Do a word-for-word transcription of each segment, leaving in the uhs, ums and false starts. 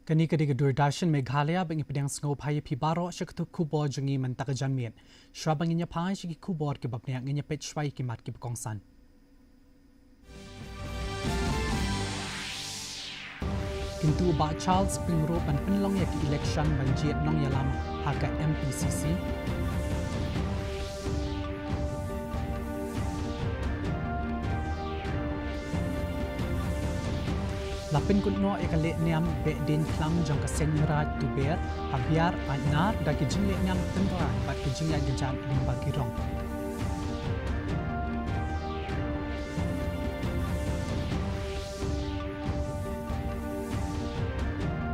Kane ka dei ka Doordarshan Meghalaya, ba ngi pdiang sngewbha ïa phi baroh sha ka tu khubor jong ngi mynta ka janmiet. Shuwa ba ngin ïa phai sha ki khubor kiba bniah, ngin ïa peit shuwa ïa ki mat kiba kongsan. Kyntu u Bah Charles Pyngrope ban pynlong ïa ki election ban jied nongïalam ha ka M P C C. La pynkut noh ïa ka lehniam Behdeiñkhlam jong ka Seiñ Raij Tuber ha Biar Aitnar da ki jinglehniam tynrai bad ki jingïaid kjat lyngba ki rong.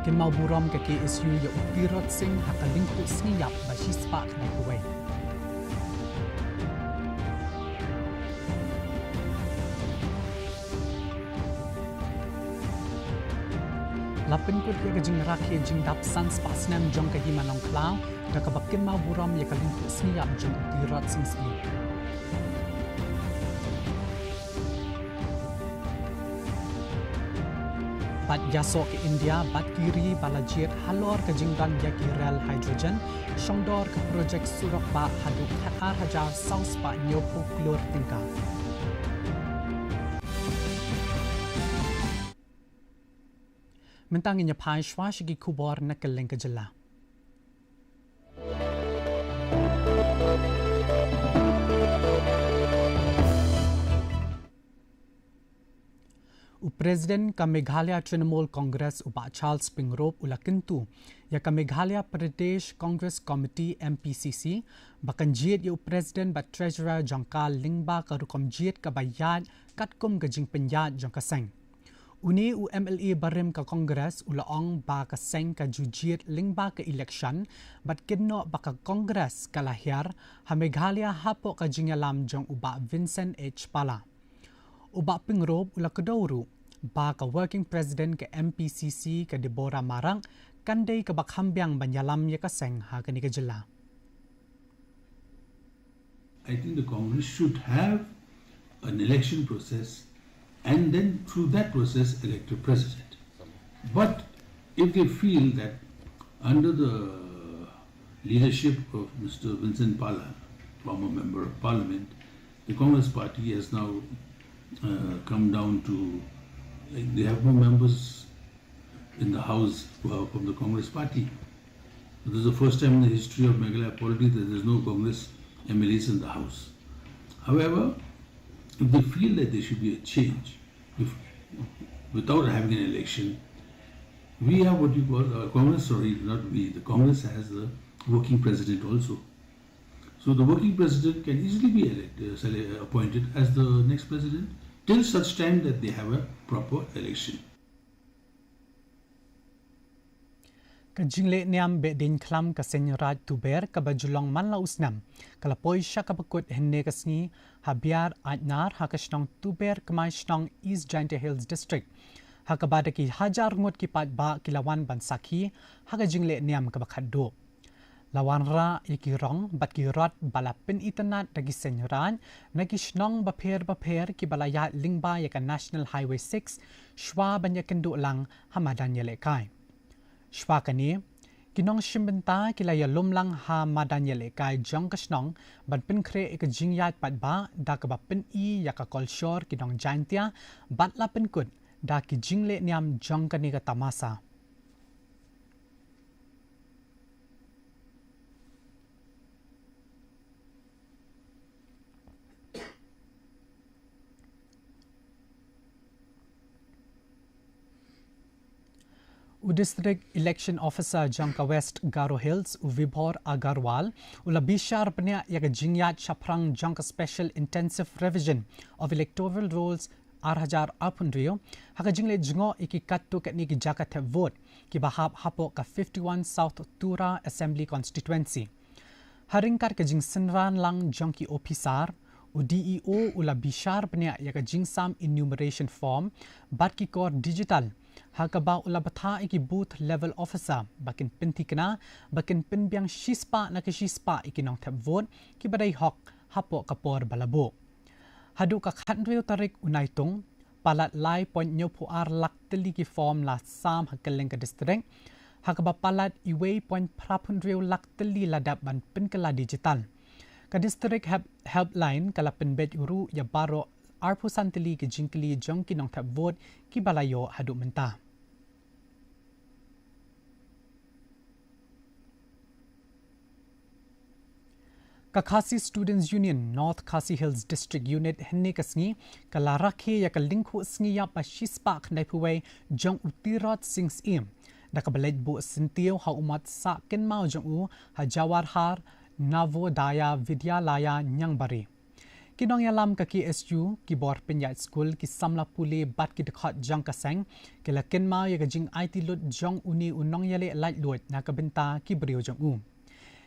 Kynmaw burom ka K S U ïa u Tirot Sing ha ka lyngkhuh sngi ïap ba shispah khyndai phew wei. La pynkut ïa ka jingrakhe jingdap san spah snem jong ka Hima Nongkhlaw da kaba kynmaw burom ïa ka lyngkhuh sngi ïap jong u Tirot Sing Syiem. Bad ïasoh ka India bad ki ri ba la jied halor ka jingdon ïa ki rel hydrogen, shongdor ka projek surok bah haduh khatar hajar saw spah hynñiew phew klur tyngka. Mynta ngin ïa phai shuwa sha ki khubor na kylleng ka jylla. U President ka Meghalaya Trinamool Congress u Bah Charles Pyngrope u la kyntu ïa ka Meghalaya Pradesh Congress Committee, M P C C, ba kan jied ïa u President bad Treasurer jong ka lyngba ka rukom jied kaba ïaid katkum ka jingpynïaid jong ka seng. Une u M L A barim ka Congress u la ong ba ka seng ka ju jied lyngba ka election bad kynnoh ba ka Congress ka la hiar ha Meghalaya hapoh ka jingïalam jong u Bah Vincent H Pala. U Bah Pyngrope u la kdew ruh ba ka Working President ka M P C C ka Deborah Marak kan dei kaba kham biang ban ïalam ïa ka seng ha kane ka jylla. I think the Congress should have an election process and then through that process elect a president. But if they feel that under the leadership of Mister Vincent Pala, former member of parliament, the Congress party has now uh, come down to, like, they have no members in the House who are from the Congress party. This is the first time in the history of Meghalaya politics that there's no Congress M L As in the House. However, if they feel that there should be a change, if, without having an election, we have what you call, uh, Congress, sorry, not we, the Congress has the working president also. So the working president can easily be elected, uh, sele-, uh, appointed as the next president, till such time that they have a proper election. Ka jinglehniam Behdeiñkhlam ka Seiñ Raij Tuber kaba ju long man la u snem ka la poi sha kaba kut hynne ka sngi ha Biar Aitnar ha ka shnong Tuber Kmai Shnong, East Jaintia Hills District, ha kaba da ki hajar ngut ki paidbah ki la wan ban sakhi ha ka jinglehniam kaba khatduh. La wanrah ïa ki rong bad ki rot ba la pynitynnad da ki seiñ raij na ki shnong bapher bapher kiba la ïaid lyngba ïa ka National Highway six shuwa ban ïakynduh lang ha madan ïalehkai. Shuwa kane, ki nongshim bynta ki la ïalum lang ha madan ïalehkai jong ka shnong ban pynkhreh ïa ka jingïaid paidbah da kaba pyni ïa ka kolshor ki nong Jaintia bad la pynkut da ki jinglehniam jong kane ka tamasa. U District Election Officer jong ka West Garo Hills, u Vibhor Agarwal, u la bishar bniah ïa ka jingïaid shaphrang jong ka Special Intensive Revision of Electoral Rolls ar hajar arphew hynriew, ha ka jingleit jngoh ïa ki katto katne ki jaka thep vote kiba hap hapoh ka fifty-one South Tura Assembly Constituency. Ha ryngkat ka jingsynran lang jong ki ophisar, u D E O u la bishar bniah ïa ka jingsam enumeration form bad ki kor digital, ha kaba u la bthah ïa ki booth level officer ba kin pynthikna, ba kin pynbiang shispah na ka shispah ïa ki nongthep vote kiba dei hok hapoh ka por ba la buh. Haduh ka khathynriew tarik u Naitung, palat lai point hynñiewphew ar lak tylli ki form la sam ha kylleng ka district, ha kaba palat uwei point phra phew hynriew lak tylli la dep ban pynkylla digital. Ka district help, helpline ka la pynbeit ruh ïa baroh arphew san tylli ki jingkylli jong ki nongthep vote kiba la ïoh haduh mynta. Ka Khasi Students Union North Khasi Hills District Unit hynne ka sngi ka la rakhe ïa ka lyngkhuh sngi ïap ba shispah khyndaiphew wei jong u Tirot Sing Syiem da kaba leit buh syntiew ha u mat sah kynmaw jong u ha Jawahar Navodaya Vidyalaya Niangbari. Ki nongïalam ka K S U, ki bor pynïaid skul, ki samla pule bad ki dkhot jong ka seng ki la kynmaw ïa ka jingaiti lut jong une u nongïaleh laitluid na ka bynta ki briew jong u.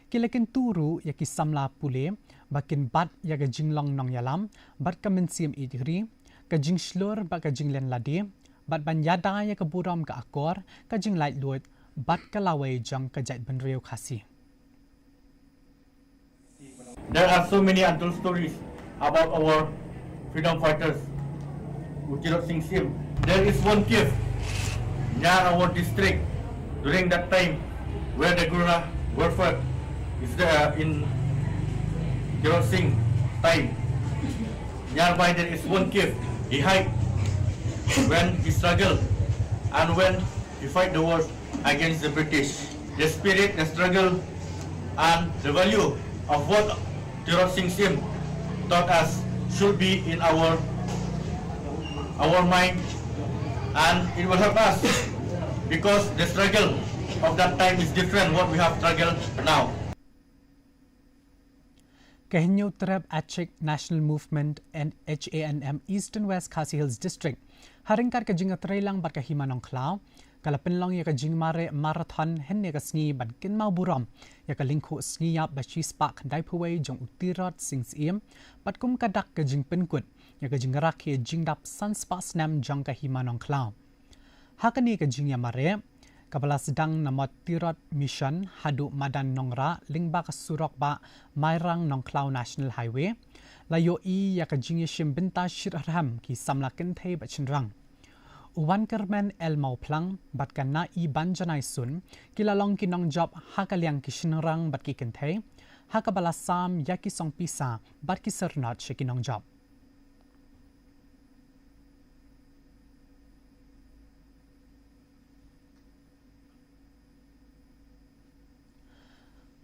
Ki la kyntu ruh ïa ki samla pule ba kin bat ïa ka jinglong nongïalam bad ka mynsiem ïeit ri, ka jingshlur bad ka jinglen lade, bad ban ïada ïa ka burom ka akor, ka jinglaitluid bad ka lawei jong ka jaitbynriew Khasi. There are so many untold stories about our freedom fighters, u Tirot Sing Syiem. There is one cave near our district during that time where the guerrilla warfare is there in Tirot Sing time. Nearby there is one cave he hide when he struggle and when he fight the war against the British. The spirit, the struggle, and the value of what Tirot Sing Syiem taught us should be in our our mind, and it will help us because the struggle of that time is different what we have struggle now. Ka Hynñiewtrep Achik National Movement and H A N M Eastern West Khasi Hills District ha ryngkat ka jingïatreilang bad ka Hima Nongkhlaw ka la pynlong ïa ka jingmareh marathon hynne ka sngi ban kynmaw burom ïa ka lyngkhuh sngi ïap ba shispah khyndaiphew wei jong u Tirot Sing Syiem bad kum ka dak ka jingpynkut ïa ka jingrakhe jingdap san spah snem jong ka Hima Nongkhlaw. Ha kane ka jingïamareh kaba la sdang na Mot Tirot Mission haduh madan Nongrah lyngba ka surok bah Mairang Nongkhlaw National Highway, la ïohi ïa ka jingïashim bynta shitrhem ki samla kynthei bad shynrang. U Wankyrmen L Mawphlang bad ka Naï Banjanai Sun ki la long ki nongjop ha ka liang ki shynrang bad ki kynthei, ha kaba la sam ïa ki song pisa bad ki syrnod sha ki nongjop.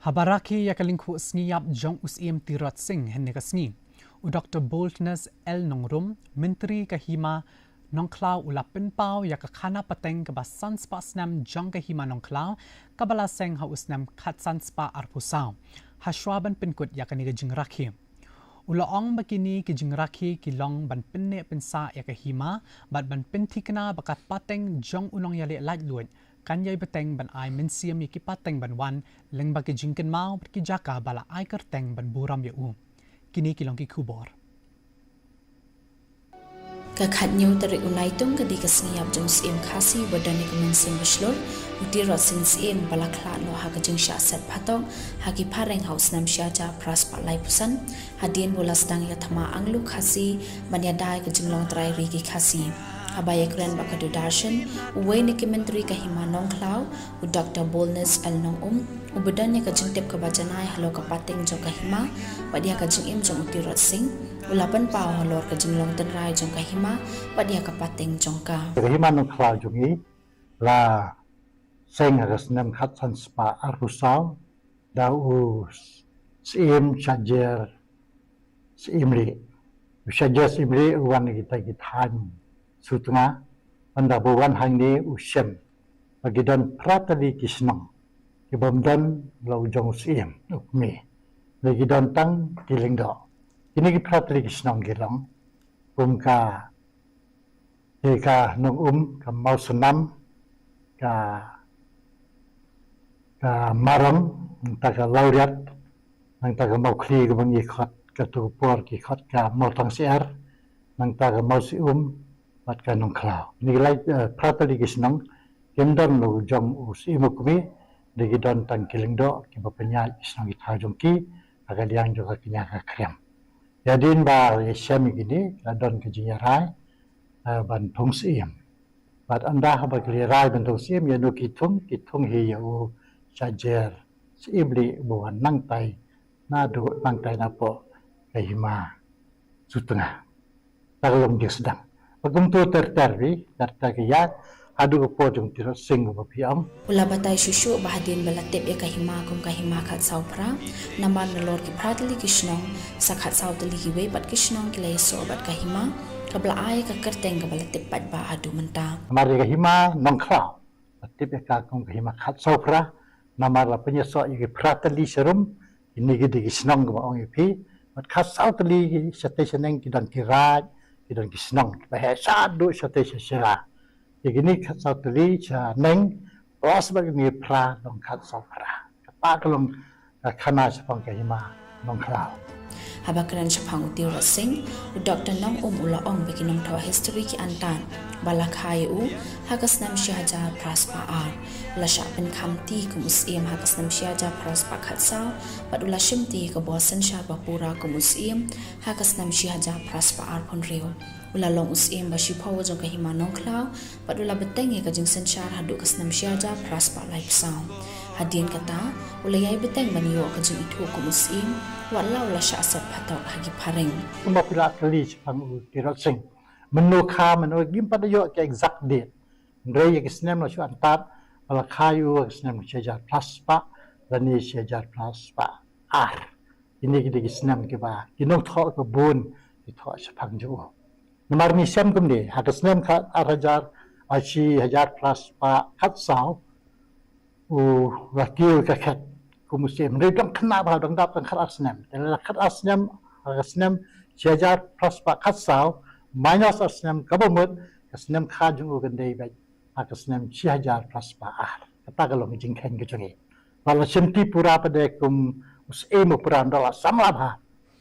Haba rakhe ïa ka lyngkhuh sngi ïap jong u Syiem Tirot Sing hynne ka sngi, u Doktor Boldness L Nongrum, Myntri ka Hima Nongkhlaw, u la pynpaw ïa ka khana pateng kaba san spah snem jong ka Hima Nongkhlaw kaba la seng ha u snem khatsan spah arphew saw, ha shuwa ban pynkut ïa kane ka jingrakhe. U la ong ba kine ki jingrakhe ki long ban pynneh pynsah ïa ka hima bad ban pynthikna ba ka pateng jong u nongïaleh laitluid kan ïai bteng ban ai mynsiem ïa ki pateng ban wan lyngba ki jingkynmaw bad ki jaka ba la ai kyrteng ban burom ïa u. Kine ki long ki khubor. Ka khathynñiew tarik u Naitung ka dei ka sngi ïap jong u Syiem Khasi uba don ïa ka mynsiem bashlur, u Tirot Sing Syiem, ba la khlad noh ha ka jingshah set phatok ha ki phareng ha u snem shi hajar phra spah laiphew san, hadien ba u la sdang ïa ka thma Anglo Khasi ban ïada ïa ka jinglong trai ri ki Khasi. Haba ïakren bad ka Doordarshan, uwei na ki myntri ka Hima Nongkhlaw, u Doktor Boldness L Nongrum, uba don ïa ka jingtip kaba janai halor ka pateng jong ka hima bad ïa ka jingim jong u Tirot Sing, u la pynpaw halor ka jinglong tynrai jong ka hima bad ïa ka pateng jong ka. Ka Hima Nongkhlaw jong ngi la seng ha ka snem khatsan spah arphew saw da u Syiem Shahjiar Syiemlieh. U Shahjiar Syiemlieh u wan na kita ki thaiñ Sutnga, ynda ba u wan hangne u shem ba ki don phra tylli ki shnong kiba ym don la u jong u Syiem u kmie, la ki don tang ki Lyngdoh. Kine ki phra tylli ki shnong ki long kum ka Te ka Nongrum, ka Mawsynram, ka, ka Marong, nangta ka Lawriat, nangta ka Mawkhli kaba ngi khot katto ka por ki khot ka Mawtangsyiar, nangta ka Mawsyiem bad ka Nongkhlaw. Kine ki lai, eh, phra tylli ki shnong kim don la u jong u Syiem u kmie, da ki don tang ki Lyngdoh kiba pynïaid ki shnong ki thaw jong ki ha ka liang jong ka kñia ka khriam. Hadien ba ïashem ïa kine la don ka jingïarai eh, ban thung syiem. Bad ynda haba ki la rai ban thung syiem, ïa no ki thung, ki thung hi ïa u shajer syiem lieh uba wan nangtai, naduh nangtai napoh ka hima Sutnga. Kata ka long jingsdang. Bad kumto ter ter hi, ter ter ki ïaid, haduh ka por jong u Tirot Sing uba phi ong. U la batai shuh shuh ba hadien ba la tip ïa ka hima kum ka hima Khadsawphra, namar nalor ki phra tylli ki shnong, sa khatsaw tylli kiwei pat ki shnong ki la ïasoh bad ka hima, kaba la ai ka kyrteng kaba la tip paidbah haduh mynta. Namar ïa ka hima Nongkhlaw la tip ïa ka kum ka hima Khadsawphra, namar la pynïasoh ïa ki phra tylli sharum, kine ki dei ki shnong kiba ong ïa phi, bad khatsaw tylli ki shatei shaneng ki don ki raid, ki don ki shnong, kiba heh shaduh shatei sha shira. Ïa kine khatsaw tylli shaneng, plus bad kine phra long Khadsawphra. Kata ka long ka khana shaphang ka hima Nongkhlaw. Haba kren shaphang u Tirot Sing, u Doktor Nongum u la ong ba ki nongthoh history ki antad ba la kha ïa u ha ka snem shi hajar phra spah ar. U la shah pynkhamti kum u syiem ha ka snem shi hajar phra spah khatsaw, bad u la shimti ka bor synshar ba pura kum u syiem ha ka snem shi hajar phra spah arphew hynriew. U la long u syiem ba shiphew jong ka hima Nongkhlaw, bad u la bteng ïa ka jingsynshar haduh ka snem shi hajar phra spah laiphew saw. Hadien kata, u la ïai bteng ban ïoh ka jingithuh kum u syiem, wat la u la shah set phatok ha ki phareng. Kumba phi la kylli shaphang u Tirot Sing, mynno kha mynno, ngim pat ïoh ka exact date. Hynrei ïa ki snem la shu antad, ba la kha ïa u ha ki snem shi hajar phra spah lane shi hajar phra spah ar. Kine ki dei ki snem kiba ki nongthoh kiba bun ki thoh shaphang jong u. Namar ngi shem kumne, ha ka snem khat ar hajar, ah, shi hajar phra spah khatsaw, u la kiew ka khet kum u syiem. Hynrei dang khynnah bha, dang dap tang khat ar snem. Te la khat ar snem, ha ka snem shi hajar phra spah khatsaw, minus ar snem kaba mut, ka snem kha jong u kan dei beit ha ka snem shi hajar phra spah ar. Kata ka long ka jingkheiñ ka jong ngi. Bad la shimti pura pat de kum u syiem u pura, ynda la samla bha,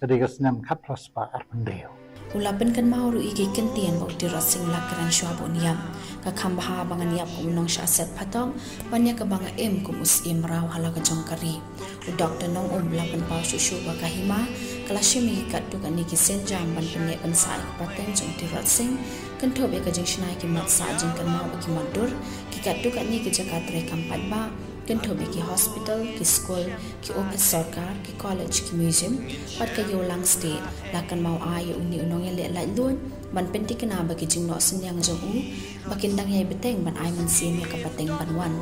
ka dei ka snem khat phra spah arphew hynriew. U la pynkynmaw ruh ïa ki kyntien ba u Tirot Sing u la kren shuwa ba un ïap. Ka kham bha ba ngan ïap kum u nongshah set phatok, ban ïa kaba nga im kum u syiem mraw ha la ka jong ka ri. U Doktor Nongum u la pynpaw shuh shuh ba ka hima ka la shim ïa ki katto katne ki sienjam ban pynneh pynsah ïa ka pateng jong u Tirot Sing, kynthup ïa ka jingshna ïa ki mat sah jingkynmaw bad ki mat dur, ki katto katne ki jaka treikam paidbah, kynthup ïa ki hospital, ki skul, ki ophis sorkar, ki college, ki museum, bad ka Ïewlang State. La kynmaw ai ïa une u nongïaleh laitluid ban pynthikna ba ki jingnoh synñiang jong u ba kin dang ïai bteng ban ai mynsiem ïa ka pateng ban wan.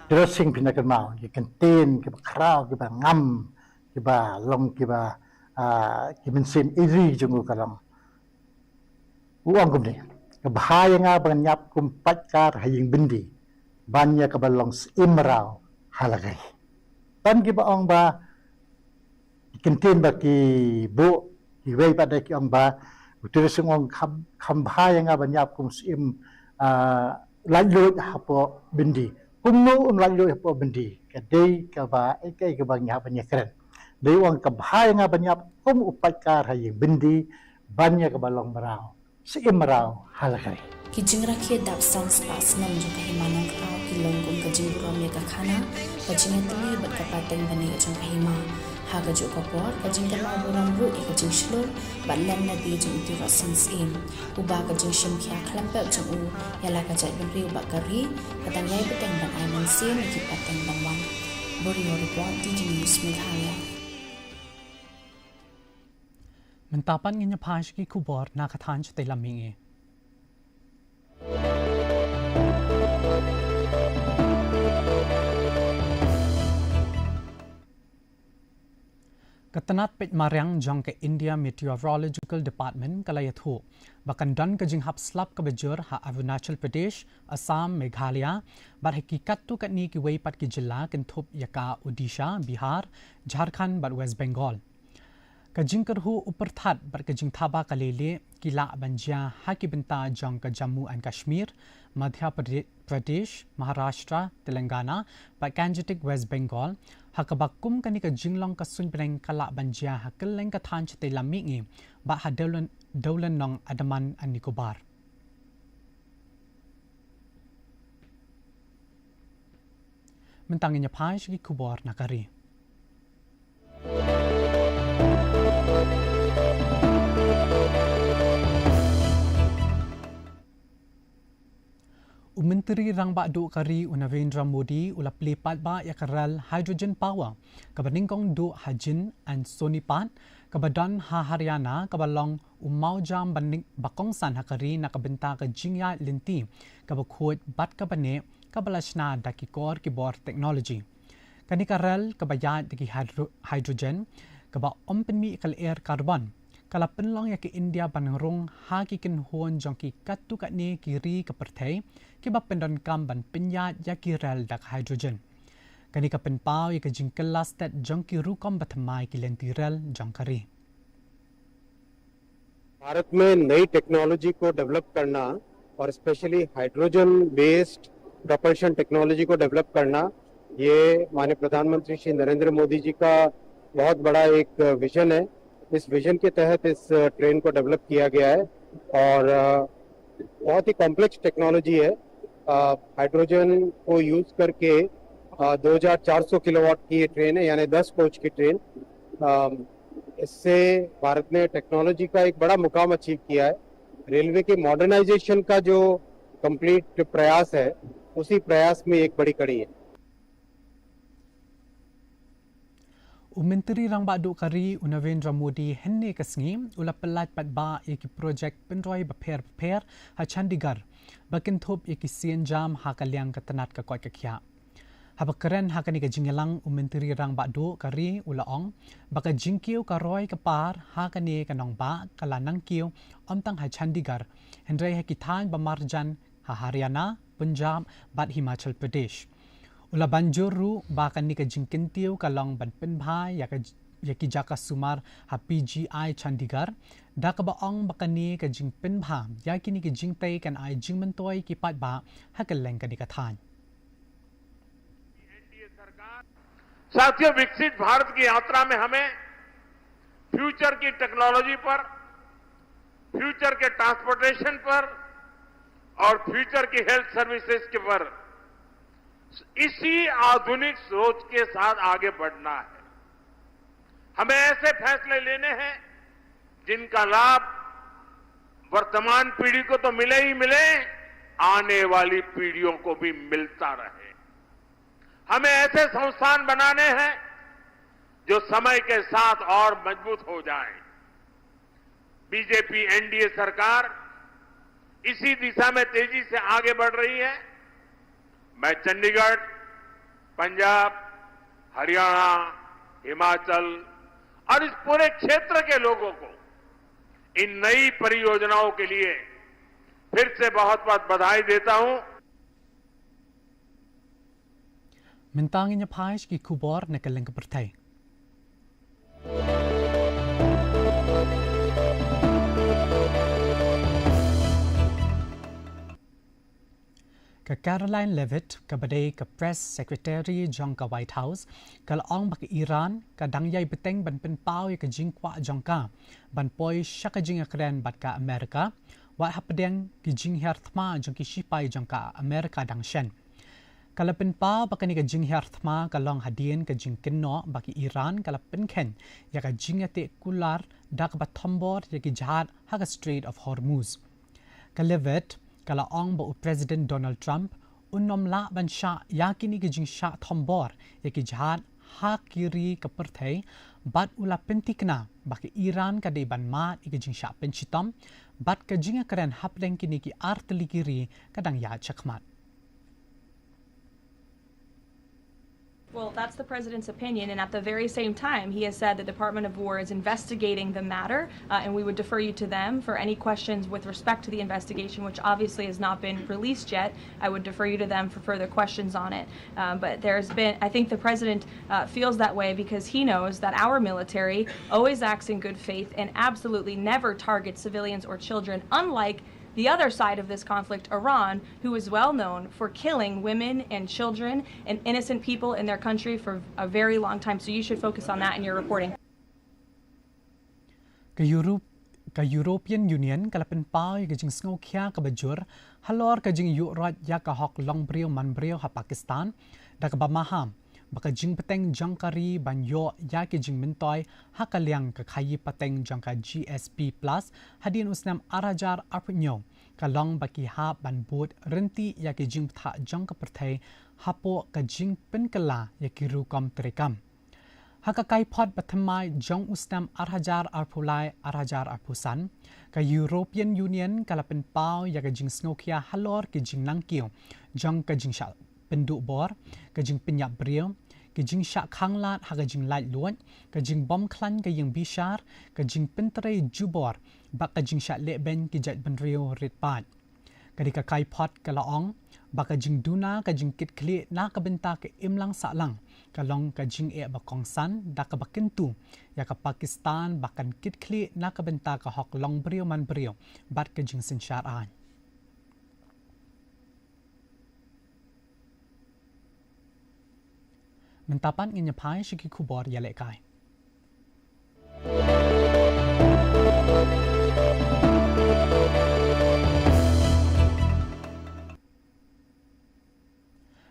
Tirot Sing, phin da kynmaw ïa ki kyntien kiba khraw, kiba ngam, kiba long kiba, ah, ki mynsiem iri jong u ka long. U ong kumne, ka bha ïa nga ba ngan ïap kum paidkar ha ïing byndi, ban ïa kaba long syiem mraw ha la ka ri. Tang kiba ong ba ki kyntien ba ki buh, kiwei pat de ki ong ba, u Tirot Sing u ong kham, kham bha ïa nga ban ïap kum syiem, ah, laitluid hapoh byndi. Kumno un laitluid hapoh byndi? Ka dei kaba, eh, ka dei kaba ngi hap ban ïakren. Dei u ong ka bha ïa nga ban ïap kum u paidkar ha ïing byndi, ban ïa kaba long mraw, syiem mraw ha la ka ri. Ki jingrakhe dap san spah snem jong ka hima Nongkhlaw ki long kum ka jingburom ïa ka khana, ka jingïatylli bad ka pateng bniah jong ka hima. Ha kajuh ka por, ka jingkynmaw burom ruh ïa ka jingshlur bad lem lade jong u Tirot Sing Syiem, uba ka jingshim khia khlem pep jong u ïa la ka jaitbynriew bad ka ri ka dang ïai bteng ban ai mynsiem ïa ki pateng ban wan. Bureau Report, D D News Meghalaya. Mynta pat ngin ïa phai sha ki khubor na ka thaiñ shatei lam mihngi. Ka tnat peit mariang jong ka India Meteorological Department ka la ïathuh ba kan don ka jinghap slap kaba jur ha Arunachal Pradesh, Assam, Meghalaya, bad ha ki katto katne kiwei pat ki jylla kynthup ïa ka Odisha, Bihar, Jharkhand bad West Bengal. Ka jingkyrhuh u pyrthat bad ka jingthaba ka lei lei ki lah ban jia ha ki bynta jong ka Jammu and Kashmir, Madhya Prade-, Pradesh, Maharashtra, Telangana bad Gangetic West Bengal, ha kaba kum kane ka jinglong ka suiñ bneng ka lah ban jia ha kylleng ka thaiñ shatei lam mihngi bad ha Dewlynnong, Andaman and Nicobar. Mynta ngin ïa phai sha ki khubor na ka ri. Myntri Rangbah Duh ka ri u Narendra Modi u la plie paidbah ïa ka rel hydrogen power kaba nyngkong duh ha Jind and Sonipat kaba don ha Haryana, kaba long u mawjam ba ning-, ba kongsan ha ka ri na ka bynta ka jingïaid lynti kaba khuid bad kaba neh, kaba la shna da ki kor ki bor technology. Kane ka rel kaba ïaid da ki hydro-, hydrogen kaba ym pynmih ka lyer carbon ka la pynlong ïa ka India ban rung ha ki kynhun jong ki katto katne ki ri ka pyrthei kiba pyndonkam ban pynïaid ïa ki rel da ka hydrogen. Kane ka pynpaw ïa ka jingkylla stet jong ki rukom ba thymmai ki lynti rel jong ka ri. भारत में नई टेक्नोलॉजी को डेवलप करना और स्पेशली हाइड्रोजन बेस्ड प्रोपल्शन टेक्नोलॉजी को डेवलप करना, ये माननीय प्रधानमंत्री श्री नरेंद्र मोदी जी का बहुत बड़ा एक विजन है। इस विजन के तहत इस ट्रेन को डेवलप किया गया है और अ, बहुत ही कॉम्प्लेक्स टेक्नोलॉजी है। अ, हाइड्रोजन को यूज़ करके, अ, दो हज़ार चार सौ किलोवाट की ये ट्रेन है, यानी दस कोच की ट्रेन। अ, इससे भारत ने टेक्नोलॉजी का एक बड़ा मुकाम अचीव किया है। रेलवे के मॉडर्नाइजेशन का जो कंप्लीट प्रयास है, उसी प्रयास में एक बड़ी कड़ी है। U Myntri Rangbah Duh ka ri u Narendra Modi hynne ka sngi u la pyllait paidbah ïa ki projek pynroi bapher bapher ha Chandigarh ba kynthup ïa ki sienjam ha ka liang ka tnat ka koit ka khiah. Haba kren ha kane ka jingïalang, u Myntri Rangbah Duh ka ri u la ong ba ka jingkiew ka roi ka par ha kane ka nongbah ka la nang kiew ym tang ha Chandigarh, hynrei ha ki thaiñ ba marjan ha Haryana, Punjab bad Himachal Pradesh. U la ban jur ruh ba kane ka jingkyntiew ka long ban pynbha ïa ka j-, ïa ki jaka sumar ha P G I Chandigarh, da kaba ong ba kane ka jingpynbha ïa kine ki jingtei kan ai jingmyntoi ki paidbah ha kylleng kane ka thaiñ. साथियों, विकसित भारत की यात्रा में हमें फ्यूचर की टेक्नोलॉजी पर, फ्यूचर के ट्रांसपोर्टेशन पर और फ्यूचर की हेल्थ सर्विसेज के पर इसी आधुनिक सोच के साथ आगे बढ़ना है। हमें ऐसे फैसले लेने हैं जिनका लाभ वर्तमान पीढ़ी को तो मिले ही मिले, आने वाली पीढ़ियों को भी मिलता रहे। हमें ऐसे संस्थान बनाने हैं जो समय के साथ और मजबूत हो जाएं। बीजेपी एनडीए सरकार इसी दिशा में तेजी से आगे बढ़ रही है। मैं चंडीगढ़, पंजाब, हरियाणा, हिमाचल और इस पूरे क्षेत्र के लोगों को इन नई परियोजनाओं के लिए फिर से बहुत बहुत बधाई देता हूं। Mynta ngin ïa phai sha ki khubor na ka lyngkha pyrthei. Ka Karoline Leavitt, kaba dei ka Press Secretary jong ka White House, ka la ong ba ka Iran ka dang ïai bteng ban pynpaw ïa ka jingkwah jong ka ban poi sha ka jingïakren bad ka Amerika, wat hapdeng ki jinghiar thma jong ki shipai jong ka Amerika dang shen. Ka la pynpaw ba kane ka jinghiar thma ka long hadien ka jingkynnoh ba ka Iran ka la pynkheiñ ïa ka jingïateh kular da kaba thombor ïa ki jahaj ha ka Strait of Hormuz. Ka Leavitt ka la ong ba u President Donald Trump un ym lah ban shah ïa kine ki jingshah thombor ïa ki jahaj ha ki ri ka pyrthei, bad u la pyntikna ba ka Iran ka dei ban mad ïa ki jingshah pynshitom bad ka jingïakren hapdeng kine ki artylli ki ri ka dang ïaid shakhmat. Well, that's the president's opinion, and at the very same time, he has said the Department of War is investigating the matter, uh, and we would defer you to them for any questions with respect to the investigation, which obviously has not been released yet. I would defer you to them for further questions on it. Um, but there's been, I think the president uh, feels that way because he knows that our military always acts in good faith and absolutely never targets civilians or children, unlike the other side of this conflict, Iran, who is well known for killing women and children and innocent people in their country for a very long time. So you should focus on that in your reporting. Ka Europe, ka European Union ka la pynpaw ïa ka jingsngewkhia kaba jur halor ka jingïuhroit ïa ka hok longbriew manbriew ha Pakistan, da kaba maham ba ka jingbteng jong ka ri ban ïoh ïa ki jingmyntoi ha ka liang ka khaïi pateng jong ka G S P plus hadien u snem ar hajar arphew hynñiew ka long ba ki hap ban bud ryntih ïa ki jingpyntha jong ka pyrthei hapoh ka jingpynkylla ïa ki rukom treikam. Ha ka kaiphod ba thymmai jong u snem ar hajar arphew lai ar hajar arphew san, ka European Union ka la pynpaw ïa ka jingsngewkhia halor ki jingnangkiew jong ka jingshah pynduh bor, ka jingpynïap briew, ka jingshah khanglad ha ka jinglaitluid, ka jingbymkhlaiñ ka ïing bishar, ka jingpyntrei jubor, bad ka jingshah lehbeiñ ki jaitbynriew rit paid. Ka dei ka kaiphod ka la ong ba ka jingduna ka jingkitkhlieh na ka bynta ka imlang sahlang ka long ka jingeh ba kongsan da kaba kyntu ïa ka Pakistan ba kan kitkhlieh na ka bynta ka hok long briew man briew bad ka jingsynshar aiñ. Mynta pat ngin ïa phai sha ki khubor ïalehkai.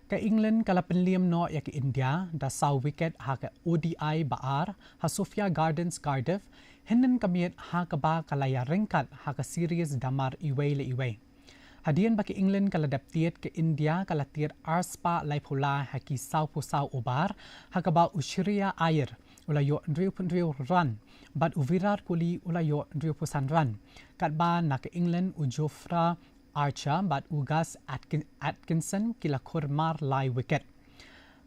Ka England ka la pynliem noh ïa ka India da saw wicket ha ka O D I ba ar ha Sophia Gardens, Cardiff, hynnin ka miet ha kaba ka la ïaryngkat ha ka series da mar iwei la iwei. Hadien ba ka England ka la dep tied, ka India ka la tied arspah laiphew lai ha ki sawphew saw over, ha kaba u Shreyas Iyer u la ïoh hynriewphew hynriew run bad u Virat Kohli u la ïoh hynriewphew san run. Katba na ka England u Jofra Archer bad u Gus Atkin-, Atkinson ki la khur mar lai wicket.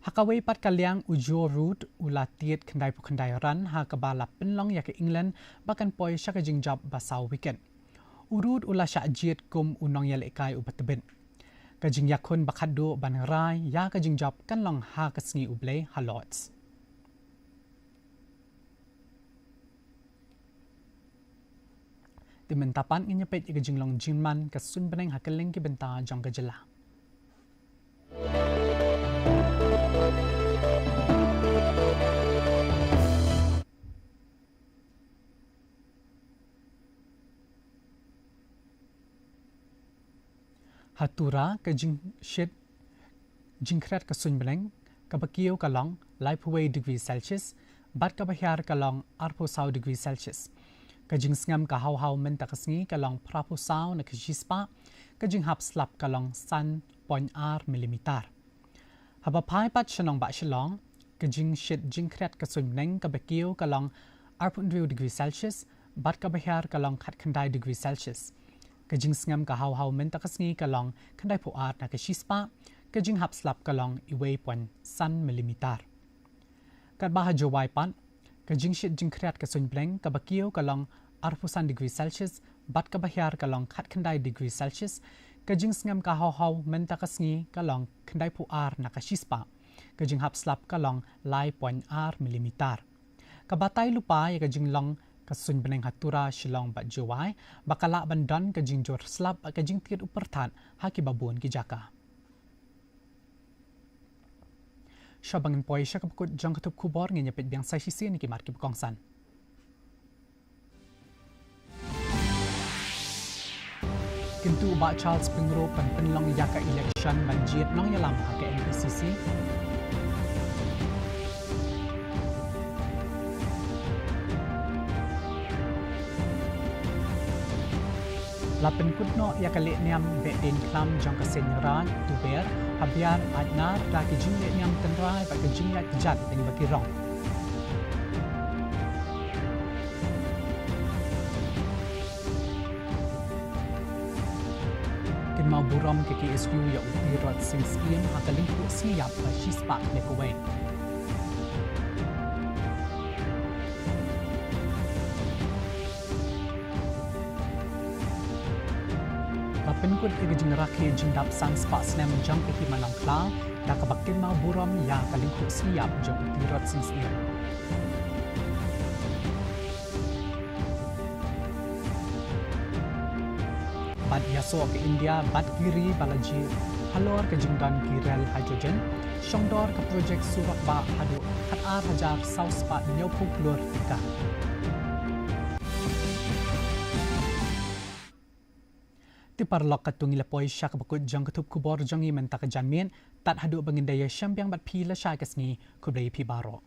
Ha kawei pat ka liang u Joe Root u la tied khyndaiphew khyndai run ha kaba la pynlong ïa ka England ba kan poi sha ka jingjop ba saw wicket. U Root u la shah jied kum u nongïalehkai uba tbit. Ka jingïakhun ba khatduh ban rai ïa ka jingjop kan long ha ka sngi U Blei ha Lord's. Te mynta pat ngin ïa peit ïa ka jinglong jingman ka suiñ bneng ha kylleng ki bynta jong ka jylla. Ha Tura ka jingshit jingkhriat ka suiñ bneng, kaba kiew ka long laiphew wei degree Celsius bad kaba hiar ka long arphew saw degree Celsius. Ka jingsngem ka haw haw mynta ka sngi ka long phraphew saw na ka shispah, ka jinghap slap ka long san point ar millimeter. Haba phai pat sha nongbah Shillong, ka jingshit jingkhriat ka suiñ bneng kaba kiew ka long arphew hynriew degree Celsius bad kaba hiar ka long khatkhyndai degree Celsius. Ka jingsngem ka haw haw mynta ka sngi ka long khyndaiphew ar na ka shispah, ka jinghap slap ka long iwei point san millimeter. Katba ha Jowai pat, ka jingshit jingkhriat ka suiñ bneng kaba kiew ka long arphew san degree Celsius bad kaba hiar ka long khatkhyndai degree Celsius. Ka jingsngem ka haw haw mynta ka sngi ka long khyndaiphew ar na ka shispah, ka jinghap slap ka long lai point ar millimeter. Ka batai lypa ïa ka jinglong ka suiñ bneng ha Tura, Shillong bad Jowai ba ka lah ban don ka jingjur slap bad ka jingtied u pyrthat ha kiba bun ki jaka. Shuwa ba ngin poi sha kaba kut jong ka thup khubor, ngin ïa peit biang sa shisien ïa ki mat kiba kongsan. Kyntu u Bah Charles Pyngrope ban pynlong ïa ka election ban jied nongïalam ha ka M P C C. La pynkut noh ïa ka lehniam Behdeiñkhlam jong ka Seiñ Raij Tuber ha Biar Aitnar da ki jinglehniam tynrai bad ka jingïaid kjat lyngba ki rong. Kynmaw burom ka K S U ïa u Tirot Sing Syiem ha ka lyngkhuh sngi ïap ba shispah khyndai phew wei. La pynkut ïa ka jingrakhe jingdap san spah snem jong ka Hima Nongkhlaw da kaba kynmaw burom ïa ka lyngkhuh sngi ïap jong u Tirot Sing Syiem. Bad ïasoh ka India bad ki ri ba la jia halor ka jingdon ki rel hydrogen, shongdor ka projek surok bah haduh khat ar hajar saw spah hynñiewphew klur tyngka. Te paralok, katto ngi la poi sha kaba kut jong ka thup khubor jong ngi mynta ka janmiet. Tad haduh ba ngin da ïashem biang bad phi lashai ka sngi, khublei ïa phi baroh.